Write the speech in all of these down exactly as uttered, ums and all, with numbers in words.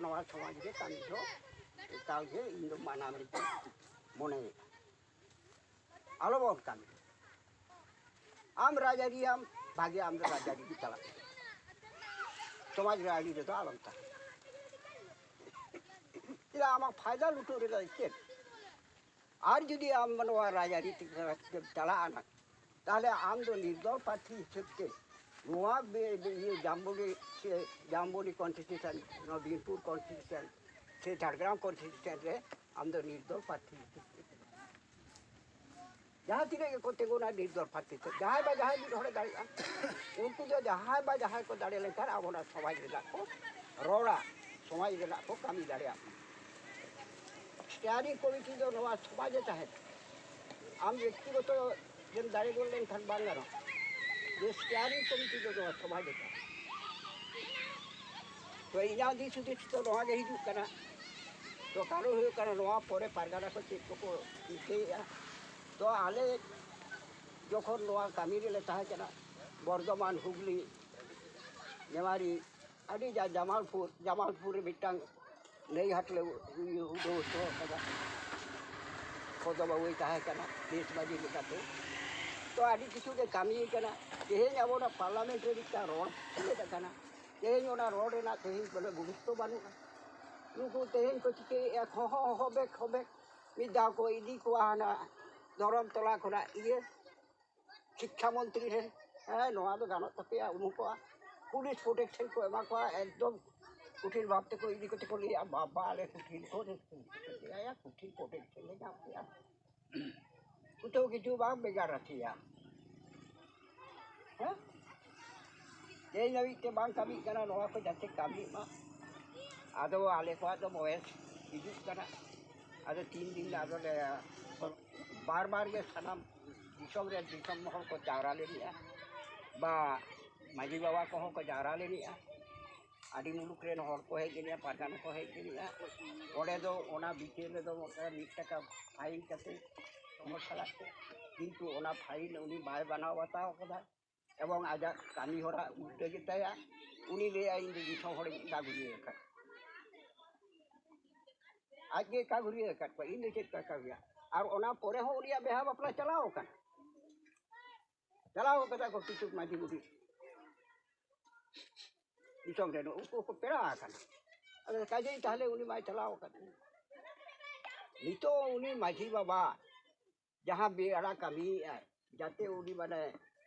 ᱱᱚᱣᱟ ᱥᱚᱢᱟᱡᱽ ᱨᱮ ᱠᱟᱹᱢᱤ ᱫᱚ ᱮᱠᱟᱞ ᱜᱮ ᱤᱧ ᱫᱚ ᱢᱟᱱᱟ ᱢᱮᱱᱛᱮ ᱢᱚᱱᱮᱭᱮᱫᱟ᱾ ᱟᱞᱚ ᱵᱚᱱ ᱠᱟᱹᱢᱤ᱾ ᱟᱢ ᱨᱟᱡᱽᱟᱹᱨᱤᱭᱟᱢ, ᱵᱷᱟᱜᱮ, ᱟᱢ ᱫᱚ ᱨᱟᱡᱽᱟᱹᱨᱤ ᱜᱮ ᱪᱟᱞᱟᱜ ᱢᱮ᱾ ᱥᱚᱢᱟᱡᱽ ᱨᱮ ᱟᱹᱨᱤ ᱨᱮᱫᱚ ᱟᱞᱚᱢ ᱛᱟᱦᱮᱸ᱾ ᱪᱮᱫᱟᱜ ᱟᱢᱟᱜ ᱯᱷᱟᱭᱫᱟ ᱞᱩᱴᱟᱹᱣ ᱨᱮᱫᱚ ᱪᱮᱫ? ᱟᱨ ᱡᱩᱫᱤ ᱟᱢ ᱱᱚᱣᱟ ᱨᱟᱡᱽᱟᱹᱨᱤ ᱛᱮᱢ ᱪᱟᱞᱟᱜᱼᱟ ᱱᱟᱜ, ᱛᱟᱦᱞᱮ ᱟᱢ ᱫᱚ ᱱᱤᱨᱫᱚᱞ ᱯᱨᱟᱨᱛᱷᱤ ᱦᱤᱥᱟᱹᱵ ᱛᱮ ᱱᱚᱣᱟ ᱵᱮ-, ᱵᱮ-, ᱤᱭᱟᱹ ᱡᱟᱢᱵᱚᱱᱤ ᱥᱮ ᱡᱟᱢᱵᱚᱱᱤ constitution, ᱱᱚᱣᱟ ᱵᱤᱱᱯᱩᱨ constitution ᱥᱮ ᱡᱷᱟᱲᱜᱨᱟᱢ constitution ᱨᱮ ᱟᱢ ᱫᱚ ᱱᱤᱨᱫᱚᱞ ᱯᱨᱟᱨᱛᱷᱤ ᱦᱤᱥᱟᱹᱵ ᱛᱮ ᱡᱟᱦᱟᱸ ᱛᱤᱱᱟᱹᱜ ᱜᱮᱠᱚ ᱛᱤᱸᱜᱩᱱᱟ ᱱᱤᱨᱫᱚᱞ ᱯᱨᱟᱨᱛᱷᱤ ᱛᱮ, ᱡᱟᱦᱟᱸᱭ ᱵᱟ ᱡᱟᱦᱟᱸᱭ ᱢᱤᱫ ᱦᱚᱲᱮ ᱫᱟᱲᱮᱭᱟᱜᱼᱟ, ᱩᱱᱠᱩ ᱫᱚ ᱡᱟᱦᱟᱸᱭ ᱵᱟ ᱡᱟᱦᱟᱸᱭ ᱠᱚ ᱫᱟᱲᱮ ᱞᱮᱱᱠᱷᱟᱱ ᱟᱵᱚᱱᱟᱜ ᱥᱚᱢᱟᱡᱽ ᱨᱮᱱᱟᱜ ᱠᱚ ᱨᱚᱲᱟ, ᱥᱚᱢᱟᱡᱽ ᱨᱮᱱᱟᱜ ᱠᱚ ᱠᱟᱹᱢᱤ ᱫᱟᱲᱮᱭᱟᱜᱼᱟ᱾ Steering committee ᱫᱚ ᱱᱚᱣᱟ ᱥᱚᱢᱟᱡᱽ ᱮ ᱛᱟᱦᱮᱱᱟ᱾ ᱟᱢ ᱵᱮᱠᱛᱤᱜᱚᱛᱚ ᱡᱮᱢ ᱫᱟᱲᱮ ᱜᱚᱫ ᱞᱮᱱᱠᱷᱟᱱ ᱵᱟᱝ ᱜᱟᱱᱚᱜᱼᱟ, ᱡᱮ steering committee ᱫᱚ ᱱᱚᱣᱟ ᱥᱚᱢᱟᱡᱽ ᱮ ᱛᱟᱦᱮᱱᱟ᱾ ᱛᱚ ᱤᱧᱟᱹᱜ ᱫᱤᱥ ᱦᱩᱫᱤᱥ ᱫᱚ ᱱᱚᱣᱟ ᱜᱮ ᱦᱤᱡᱩᱜ ᱠᱟᱱᱟ᱾ ᱛᱚ ᱠᱟᱨᱚᱱ ᱦᱩᱭᱩᱜ ᱠᱟᱱᱟ, ᱱᱚᱣᱟ ᱯᱚᱨᱮ ᱯᱟᱨᱜᱟᱱᱟ ᱠᱚ ᱪᱮᱫ ᱠᱚᱠᱚ ᱪᱤᱠᱟᱹᱭᱮᱫᱼᱟ᱾ ᱛᱚ ᱟᱞᱮ ᱡᱚᱠᱷᱚᱱ ᱱᱚᱣᱟ ᱠᱟᱹᱢᱤ ᱨᱮᱞᱮ ᱛᱟᱦᱮᱸ ᱠᱟᱱᱟ, ᱵᱚᱨᱫᱷᱚᱢᱟᱱ, ᱦᱩᱜᱽᱞᱤ, ᱱᱮᱣᱟᱨᱤ, ᱟᱹᱰᱤ ᱡᱟ-, ᱡᱟᱢᱟᱞᱯᱩᱨ, ᱡᱟᱢᱟᱞᱯᱩᱨ ᱨᱮ ᱢᱤᱫᱴᱟᱝ ᱱᱟᱹᱭ ᱦᱟᱴ ᱞᱮ ᱩ-, ᱩᱰᱟᱹᱣ ᱦᱚᱪᱚ ᱟᱠᱟᱫᱟ᱾ ᱠᱚᱫᱚ ᱵᱟᱵᱩᱭ ᱛᱟᱦᱮᱸ ᱠᱟᱱᱟ ᱫᱮᱥ ᱢᱟᱹᱡᱷᱤ ᱞᱮᱠᱟᱛᱮ᱾ ᱛᱚ ᱟᱹᱰᱤ ᱠᱤᱪᱷᱩ ᱜᱮ ᱠᱟᱹᱢᱤ ᱠᱟᱱᱟ᱾ ᱛᱮᱦᱮᱧ ᱟᱵᱚ ᱚᱱᱟ ᱯᱟᱨᱞᱟᱢᱮᱱᱴ ᱨᱮ ᱢᱤᱫᱴᱟᱝ ᱨᱚᱲ ᱥᱮᱞᱮᱫ ᱟᱠᱟᱱᱟ᱾ ᱛᱮᱦᱮᱧ ᱚᱱᱟ ᱨᱚᱲ ᱨᱮᱱᱟᱜ ᱛᱮᱦᱮᱧ ᱠᱳᱱᱳ ᱜᱩᱨᱩᱛᱛᱚ ᱵᱟᱹᱱᱩᱜᱼᱟ᱾ ᱱᱩᱠᱩ ᱛᱮᱦᱮᱧ ᱠᱚ ᱪᱤᱠᱟᱹᱭᱮᱫᱼᱟ, ᱦᱚᱦᱚ ᱦᱚᱵᱮᱠ ᱦᱚᱵᱮᱠ ᱢᱤᱫ ᱫᱷᱟᱣ ᱠᱚ ᱤᱫᱤ ᱠᱚᱣᱟ ᱦᱟᱱᱟ ᱫᱷᱚᱨᱚᱢ ᱛᱚᱞᱟ ᱠᱷᱚᱱᱟᱜ ᱤᱭᱟᱹ ᱥᱤᱠᱠᱷᱟ ᱢᱚᱱᱛᱨᱤ ᱴᱷᱮᱱ, ᱦᱮᱸ, ᱱᱚᱣᱟ ᱫᱚ ᱜᱟᱱᱚᱜ ᱛᱟᱯᱮᱭᱟ, ᱩᱢᱩᱠᱚᱜᱼᱟ, ᱯᱩᱞᱤᱥ ᱯᱨᱚᱴᱮᱠᱥᱚᱱ ᱠᱚ ᱮᱢᱟ ᱠᱚᱣᱟ, ᱮᱠᱫᱚᱢ ᱠᱚᱴᱷᱤᱱ ᱵᱷᱟᱵᱽ ᱛᱮᱠᱚ ᱤᱫᱤ ᱠᱟᱛᱮ ᱠᱚ ᱞᱟᱹᱭᱟ, ᱵᱟᱵᱟ, ᱟᱞᱮ ᱠᱚᱴᱷᱤᱱ ᱠᱚ ᱨᱟᱹᱥᱠᱟᱹ ᱠᱮᱫᱮᱭᱟ, ᱠᱚᱴᱷᱤᱱ ᱯᱨᱚᱴᱮᱠᱥᱚᱱ ᱞᱮ ᱧᱟᱢ ᱠᱮᱫᱟ᱾ ᱠᱚᱛᱚ ᱠᱤᱪᱷᱩ ᱵᱟᱝ ᱵᱷᱮᱜᱟᱨ ᱟᱥᱮᱭᱟ᱾ ᱦᱮᱸ? ᱛᱮᱦᱮᱧ ᱫᱷᱟᱹᱵᱤᱡ ᱛᱮ ᱵᱟᱝ ᱠᱟᱹᱢᱤᱜ ᱠᱟᱱᱟ, ᱱᱚᱣᱟ ᱠᱚ ᱡᱟᱛᱮ ᱠᱟᱹᱢᱤᱜ ᱢᱟ᱾ ᱟᱫᱚ ᱟᱞᱮ ᱠᱚᱣᱟᱜ ᱫᱚ ᱵᱚᱭᱮᱥ ᱦᱤᱡᱩᱜ ᱠᱟᱱᱟ, ᱟᱫᱚ ᱛᱤᱱ ᱫᱤᱱ ᱟᱫᱚ ᱞᱮ ᱵᱟᱨ ᱵᱟᱨ ᱜᱮ ᱥᱟᱱᱟᱢ ᱫᱤᱥᱚᱢ ᱨᱮ ᱫᱤᱥᱚᱢ ᱦᱚᱲ ᱠᱚ ᱡᱟᱣᱨᱟ ᱞᱮᱱᱟ, ᱵᱟ ᱢᱟᱹᱡᱷᱤ ᱵᱟᱵᱟ ᱠᱚᱦᱚᱸ ᱠᱚ ᱡᱟᱣᱨᱟ ᱞᱮᱱᱟ, ᱟᱹᱰᱤ ᱢᱩᱞᱩᱠ ᱨᱮᱱ ᱦᱚᱲ ᱠᱚ ᱦᱮᱡ ᱞᱮᱱᱟ, ᱯᱟᱨᱜᱟᱱᱟ ᱠᱚ ᱦᱮᱡ ᱞᱮᱱᱟ᱾ ᱚᱸᱰᱮ ᱫᱚ ᱚᱱᱟ ᱵᱤᱪᱟᱹᱨ ᱨᱮᱫᱚ ᱢᱤᱫ ᱴᱟᱠᱟ ᱯᱷᱟᱭᱤᱱ ᱠᱟᱛᱮ ᱥᱚᱢᱚᱥᱥᱟ ᱞᱟᱜ ᱛᱮ, ᱠᱤᱱᱛᱩ ᱚᱱᱟ ᱯᱷᱟᱭᱤᱱ ᱩᱱᱤ ᱵᱟᱭ ᱵᱟᱱᱟᱣ ᱵᱟᱛᱟᱣ ᱠᱟᱫᱟ᱾ ᱮᱵᱚᱝ ᱟᱡᱟᱜ ᱠᱟᱹᱢᱤ ᱦᱚᱨᱟ ᱩᱞᱴᱟᱹ ᱜᱮᱛᱟᱭᱟ᱾ ᱩᱱᱤ ᱞᱟᱹᱭᱟ, "ᱤᱧ ᱫᱚ ᱫᱤᱥᱚᱢ ᱦᱚᱲᱤᱧ ᱫᱟᱜ ᱜᱩᱡᱩᱭ ᱟᱠᱟᱫ, ᱟᱡ ᱜᱮ ᱠᱟᱹᱣᱰᱤ ᱟᱠᱟᱫ ᱠᱚᱣᱟ, ᱤᱧ ᱫᱚ ᱪᱮᱫ ᱠᱟ ᱠᱟᱹᱣᱰᱤᱭᱟ? ᱟᱨ ᱚᱱᱟ ᱯᱚᱨᱮ ᱦᱚᱸ ᱩᱱᱤᱭᱟᱜ ᱵᱤᱦᱟ ᱵᱟᱯᱞᱟ ᱪᱟᱞᱟᱣ ᱟᱠᱟᱱᱟ, ᱪᱟᱞᱟᱣ ᱠᱟᱫᱟ ᱠᱚ ᱠᱤᱪᱷᱩ ᱢᱟᱹᱡᱷᱤ ᱵᱩᱰᱷᱤ ᱫᱤᱥᱚᱢ ᱨᱮᱱ ᱩᱱᱠᱩ ᱠᱚ ᱯᱮᱲᱟ ᱟᱠᱟᱱᱟ᱾ ᱟᱫᱚ ᱠᱟᱡᱮᱭ ᱛᱟᱦᱞᱮ ᱩᱱᱤ ᱢᱟᱭ ᱪᱟᱞᱟᱣ ᱟᱠᱟᱱ᱾ ᱱᱤᱛᱚᱜ ᱩᱱᱤ ᱢᱟᱹᱡᱷᱤ ᱵᱟᱵᱟ ᱡᱟᱦᱟᱸ ᱵᱮᱲᱟ ᱠᱟᱹᱢᱤᱭᱮᱫᱼᱟᱭ, ᱡᱟᱛᱮ ᱩᱱᱤ ᱢᱟᱱᱮ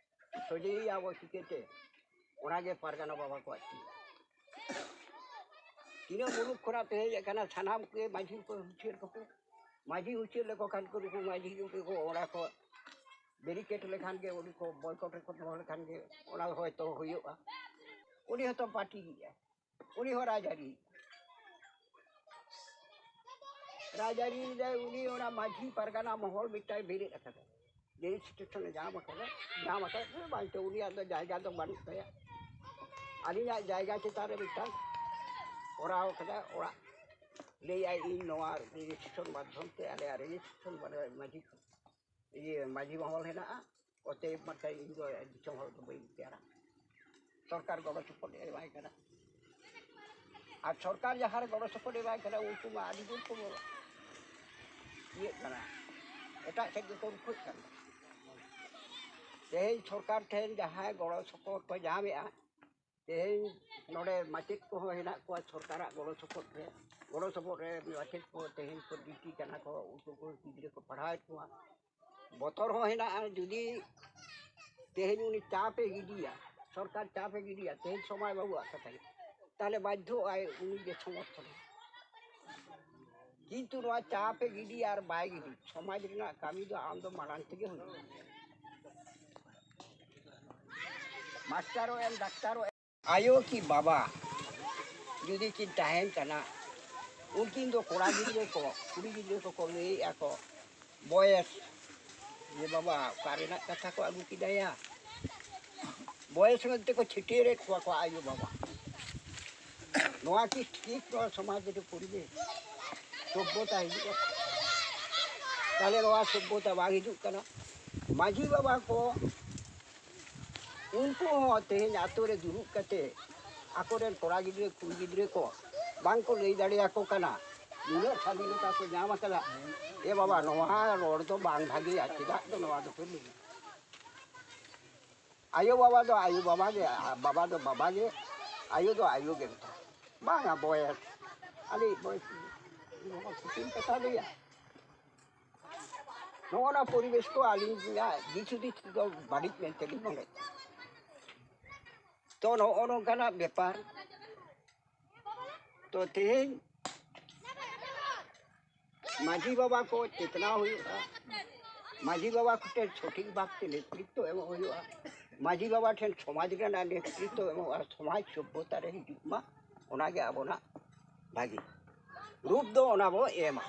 ᱥᱚᱡᱷᱮᱭᱮᱭᱟ ᱵᱚ ᱪᱤᱠᱟᱹᱛᱮ, ᱚᱱᱟᱜᱮ ᱯᱟᱨᱜᱟᱱᱟ ᱵᱟᱵᱟ ᱠᱚᱣᱟᱜ ᱪᱤᱱᱛᱟᱹ᱾ ᱛᱤᱱᱟᱹᱜ ᱢᱩᱞᱩᱠ ᱠᱷᱚᱱᱟᱜ ᱯᱮ ᱦᱮᱡ ᱟᱠᱟᱱᱟ, ᱥᱟᱱᱟᱢ ᱠᱚ ᱢᱟᱹᱡᱷᱤ ᱠᱚ ᱦᱩᱸᱥᱤᱭᱟᱹᱨ ᱠᱚᱠᱚ, ᱢᱟᱹᱡᱷᱤ ᱦᱩᱸᱥᱤᱭᱟᱹᱨ ᱞᱮᱠᱚ ᱠᱷᱟᱱ ᱠᱚ ᱱᱩᱠᱩ ᱢᱟᱹᱡᱷᱤ ᱜᱚᱢᱠᱮ ᱠᱚ ᱚᱱᱟ ᱠᱚ ᱵᱮᱨᱤᱠᱮᱰ ᱞᱮᱠᱷᱟᱱ ᱜᱮ, ᱩᱱᱤ ᱠᱚ ᱵᱚᱭᱠᱚᱴ ᱨᱮᱠᱚ ᱫᱚᱦᱚ ᱞᱮᱠᱷᱟᱱ ᱜᱮ ᱚᱱᱟ ᱦᱚᱭᱛᱳ ᱦᱩᱭᱩᱜᱼᱟ᱾ ᱩᱱᱤ ᱦᱚᱸᱛᱚ ᱯᱟᱨᱴᱤ ᱜᱮᱭᱟ, ᱩᱱᱤ ᱦᱚᱸ ᱨᱟᱡᱽᱟᱹᱨᱤ, ᱨᱟᱡᱽᱟᱹᱨᱤ ᱨᱮ ᱩᱱᱤ ᱚᱱᱟ ᱢᱟᱹᱡᱷᱤ ᱯᱟᱨᱜᱟᱱᱟ ᱢᱚᱦᱚᱞ ᱢᱤᱫᱴᱟᱝ ᱵᱮᱨᱮᱫ ᱟᱠᱟᱫᱟ᱾ ᱨᱮᱡᱤᱥᱴᱨᱮᱥᱚᱱ ᱮ ᱧᱟᱢ ᱟᱠᱟᱫᱟ, ᱧᱟᱢ ᱟᱠᱟᱫ ᱨᱮ ᱵᱟᱝ ᱪᱚ ᱩᱱᱤᱭᱟᱜ ᱫᱚ ᱡᱟᱭᱜᱟ ᱫᱚ ᱵᱟᱹᱱᱩᱜ ᱛᱟᱭᱟ᱾ ᱟᱹᱞᱤᱧᱟᱜ ᱡᱟᱭᱜᱟ ᱪᱮᱛᱟᱱ ᱨᱮ ᱢᱤᱫᱴᱟᱝ ᱠᱚᱨᱟᱣ ᱟᱠᱟᱫᱟ ᱚᱲᱟᱜ, ᱞᱟᱹᱭᱟᱭ ᱤᱧ ᱱᱚᱣᱟ ᱨᱮᱡᱤᱥᱴᱨᱮᱥᱚᱱ ᱢᱟᱫᱽᱫᱷᱚᱢ ᱛᱮ ᱟᱞᱮᱭᱟᱜ ᱨᱮᱡᱤᱥᱴᱨᱮᱥᱚᱱ ᱢᱟᱱᱮ ᱢᱟᱹᱡᱷᱤ, ᱤᱭᱟᱹ ᱢᱟᱹᱡᱷᱤ ᱢᱚᱦᱚᱞ ᱦᱮᱱᱟᱜᱼᱟ, ᱚᱛᱚᱭᱮᱵ ᱢᱟᱛᱚ ᱤᱧ ᱫᱚ ᱫᱤᱥᱚᱢ ᱦᱚᱲ ᱫᱚ ᱵᱟᱹᱧ ᱛᱮᱭᱟᱨᱟ᱾ ᱥᱚᱨᱠᱟᱨ ᱜᱚᱲᱚ ᱥᱚᱯᱚᱦᱚᱫ ᱮ ᱮᱢᱟᱭ ᱠᱟᱱᱟ᱾ ᱟᱨ ᱥᱚᱨᱠᱟᱨ ᱡᱟᱦᱟᱸ ᱨᱮ ᱜᱚᱲᱚ ᱥᱚᱯᱚᱦᱚᱫ ᱮ ᱮᱢᱟᱭ ᱠᱟᱱᱟ, ᱩᱱᱠᱩ ᱢᱟ ᱟᱹᱰᱤ ᱡᱳᱨ ᱠᱚ ᱤᱭᱟᱹᱜ ᱠᱟᱱᱟ, ᱮᱴᱟᱜ ᱥᱮᱫ ᱜᱮᱠᱚ ᱨᱩᱠᱷᱟᱹᱜ ᱠᱟᱱᱟ᱾ ᱛᱮᱦᱮᱧ ᱥᱚᱨᱠᱟᱨ ᱴᱷᱮᱱ ᱡᱟᱦᱟᱸᱭ ᱜᱚᱲᱚ ᱥᱚᱯᱚᱦᱚᱫ ᱠᱚ ᱧᱟᱢᱮᱜᱼᱟ, ᱛᱮᱦᱮᱧ ᱱᱚᱰᱮ ᱢᱟᱪᱮᱫ ᱠᱚᱦᱚᱸ ᱦᱮᱱᱟᱜ ᱠᱚᱣᱟ ᱥᱚᱨᱠᱟᱨᱟᱜ ᱜᱚᱲᱚ ᱥᱚᱯᱚᱦᱚᱫ ᱨᱮ, ᱜᱚᱲᱚ ᱥᱚᱯᱚᱦᱚᱫ ᱨᱮ ᱢᱟᱪᱮᱫ ᱠᱚ ᱛᱮᱦᱮᱧ ᱠᱚ ᱰᱤᱭᱩᱴᱤ ᱠᱟᱱᱟ ᱠᱚ, ᱩᱱᱠᱩ ᱠᱚ ᱜᱤᱫᱽᱨᱟᱹ ᱠᱚ ᱯᱟᱲᱦᱟᱣᱮᱫ ᱠᱚᱣᱟ᱾ ᱵᱚᱛᱚᱨ ᱦᱚᱸ ᱦᱮᱱᱟᱜᱼᱟ, ᱡᱩᱫᱤ ᱛᱮᱦᱮᱧ ᱩᱱᱤ ᱪᱟᱯ ᱮ ᱜᱤᱰᱤᱭᱟ, ᱥᱚᱨᱠᱟᱨ ᱪᱟᱯ ᱮ ᱜᱤᱰᱤᱭᱟ, ᱛᱮᱦᱮᱧ ᱥᱚᱢᱟᱭ ᱵᱟᱹᱵᱩᱣᱟᱜ ᱠᱟᱛᱷᱟ ᱜᱮ, ᱛᱟᱦᱞᱮ ᱵᱟᱫᱽᱫᱷᱚᱜ ᱟᱭ ᱩᱱᱤ ᱜᱮ ᱥᱚᱢᱚᱨᱛᱷᱚᱱ᱾ ᱠᱤᱱᱛᱩ ᱱᱚᱣᱟ ᱪᱟᱯ ᱮ ᱜᱤᱰᱤᱭᱟ ᱟᱨ ᱵᱟᱭ ᱜᱤᱰᱤ, ᱥᱚᱢᱟᱡᱽ ᱨᱮᱱᱟᱜ ᱠᱟᱹᱢᱤ ᱫᱚ ᱟᱢ ᱫᱚ ᱢᱟᱲᱟᱝ ᱛᱮᱜᱮ ᱦᱩᱭᱩᱜᱼᱟ᱾ ᱢᱟᱥᱴᱟᱨᱚᱜ ᱮᱢ, ᱰᱟᱠᱛᱟᱨᱚᱜ ᱮᱢ, ᱟᱭᱳ ᱠᱤ ᱵᱟᱵᱟ ᱡᱩᱫᱤ ᱠᱤᱱ ᱛᱟᱦᱮᱱ ᱠᱟᱱᱟ, ᱩᱱᱠᱤᱱ ᱫᱚ ᱠᱚᱲᱟ ᱜᱤᱫᱽᱨᱟᱹ ᱠᱚ, ᱠᱩᱲᱤ ᱜᱤᱫᱽᱨᱟᱹ ᱠᱚᱠᱚ ᱞᱟᱹᱭᱮᱫᱼᱟ ᱠᱚ, ᱵᱚᱭᱮᱥ, ᱡᱮ ᱵᱟᱵᱟ ᱚᱠᱟ ᱨᱮᱱᱟᱜ ᱠᱟᱛᱷᱟ ᱠᱚ ᱟᱹᱜᱩ ᱠᱮᱫᱟᱭᱟ, ᱵᱚᱭᱮᱥ ᱢᱮᱱᱛᱮ ᱠᱚ ᱪᱷᱟᱹᱴᱭᱟᱹᱨᱮᱫ ᱠᱚᱣᱟ ᱠᱚ ᱟᱭᱳ ᱵᱟᱵᱟ᱾ ᱱᱚᱣᱟ ᱠᱤ ᱴᱷᱤᱠ? ᱱᱚᱣᱟ ᱥᱚᱢᱟᱡᱽ ᱨᱮ ᱯᱚᱨᱤᱵᱮᱥ ᱥᱚᱵᱷᱚᱛᱟ ᱦᱤᱡᱩᱜᱼᱟ? ᱛᱟᱦᱞᱮ ᱱᱚᱣᱟ ᱥᱚᱵᱷᱚᱛᱟ ᱵᱟᱝ ᱦᱤᱡᱩᱜ ᱠᱟᱱᱟ᱾ ᱢᱟᱹᱡᱷᱤ ᱵᱟᱵᱟ ᱠᱚ ᱩᱱᱠᱩ ᱦᱚᱸ ᱛᱮᱦᱮᱧ ᱟᱛᱳ ᱨᱮ ᱫᱩᱲᱩᱵ ᱠᱟᱛᱮ ᱟᱠᱚᱨᱮᱱ ᱠᱚᱲᱟ ᱜᱤᱫᱽᱨᱟᱹ ᱠᱩᱲᱤ ᱜᱤᱫᱽᱨᱟᱹ ᱠᱚ ᱵᱟᱝ ᱠᱚ ᱞᱟᱹᱭ ᱫᱟᱲᱮᱭᱟᱠᱚ ᱠᱟᱱᱟ᱾ ᱱᱩᱱᱟᱹᱜ ᱥᱟᱫᱷᱤᱱᱚᱛᱟ ᱠᱚ ᱧᱟᱢ ᱟᱠᱟᱫᱟ᱾ ᱮ ᱵᱟᱵᱟ, ᱱᱚᱣᱟ ᱨᱚᱲ ᱫᱚ ᱵᱟᱝ ᱵᱷᱟᱜᱮᱭᱟ, ᱪᱮᱫᱟᱜ ᱫᱚ ᱱᱚᱣᱟ ᱫᱚᱯᱮ ᱞᱟᱹᱭᱟ? ᱟᱭᱳ ᱵᱟᱵᱟ ᱫᱚ ᱟᱭᱳ ᱵᱟᱵᱟ ᱜᱮ, ᱟᱨ ᱵᱟᱵᱟ ᱫᱚ ᱵᱟᱵᱟ ᱜᱮ, ᱟᱭᱳ ᱫᱚ ᱟᱭᱳ ᱜᱮ ᱢᱮᱛᱟᱭ᱾ ᱵᱟᱝᱟ ᱵᱚᱭᱮᱥ, ᱟᱞᱮ ᱵᱚᱭᱮᱥ, ᱱᱚᱣᱟ ᱠᱩᱴᱷᱤᱱ ᱠᱟᱛᱷᱟ ᱞᱟᱹᱭᱟ᱾ ᱱᱚᱜᱼᱚ ᱱᱟ ᱯᱚᱨᱤᱵᱮᱥ ᱠᱚ ᱟᱹᱞᱤᱧᱟᱜ ᱫᱤᱥ ᱦᱩᱫᱤᱥ ᱫᱚ ᱵᱟᱹᱲᱤᱡ ᱢᱮᱱᱛᱮ ᱞᱤᱧ ᱢᱚᱱᱮᱭᱟ᱾ ᱛᱚ ᱱᱚᱜᱼᱚ ᱱᱚᱝᱠᱟᱱᱟᱜ ᱵᱮᱯᱟᱨ᱾ ᱛᱚ ᱛᱮᱦᱮᱧ ᱢᱟᱹᱡᱷᱤ ᱵᱟᱵᱟ ᱠᱚ ᱪᱮᱛᱱᱟᱣ ᱦᱩᱭᱩᱜᱼᱟ, ᱢᱟᱹᱡᱷᱤ ᱵᱟᱵᱟ ᱠᱚᱴᱷᱮᱱ ᱥᱚᱴᱷᱤᱠ ᱵᱷᱟᱵᱽᱛᱮ ᱱᱮᱛᱨᱤᱛᱵᱚ ᱮᱢᱚᱜ ᱦᱩᱭᱩᱜᱼᱟ, ᱢᱟᱹᱡᱷᱤ ᱵᱟᱵᱟ ᱴᱷᱮᱱ ᱥᱚᱢᱟᱡᱽ ᱨᱮᱱᱟᱜ ᱱᱮᱛᱨᱤᱛᱵᱚ ᱮᱢᱚᱜᱼᱟ, ᱥᱚᱢᱟᱡᱽ ᱥᱚᱵᱷᱚᱛᱟ ᱨᱮ ᱦᱤᱡᱩᱜ ᱢᱟ, ᱚᱱᱟᱜᱮ ᱟᱵᱚᱱᱟᱜ ᱵᱷᱟᱹᱜᱤ ᱨᱩᱯ ᱫᱚ ᱚᱱᱟ ᱵᱚ ᱮᱢᱟ᱾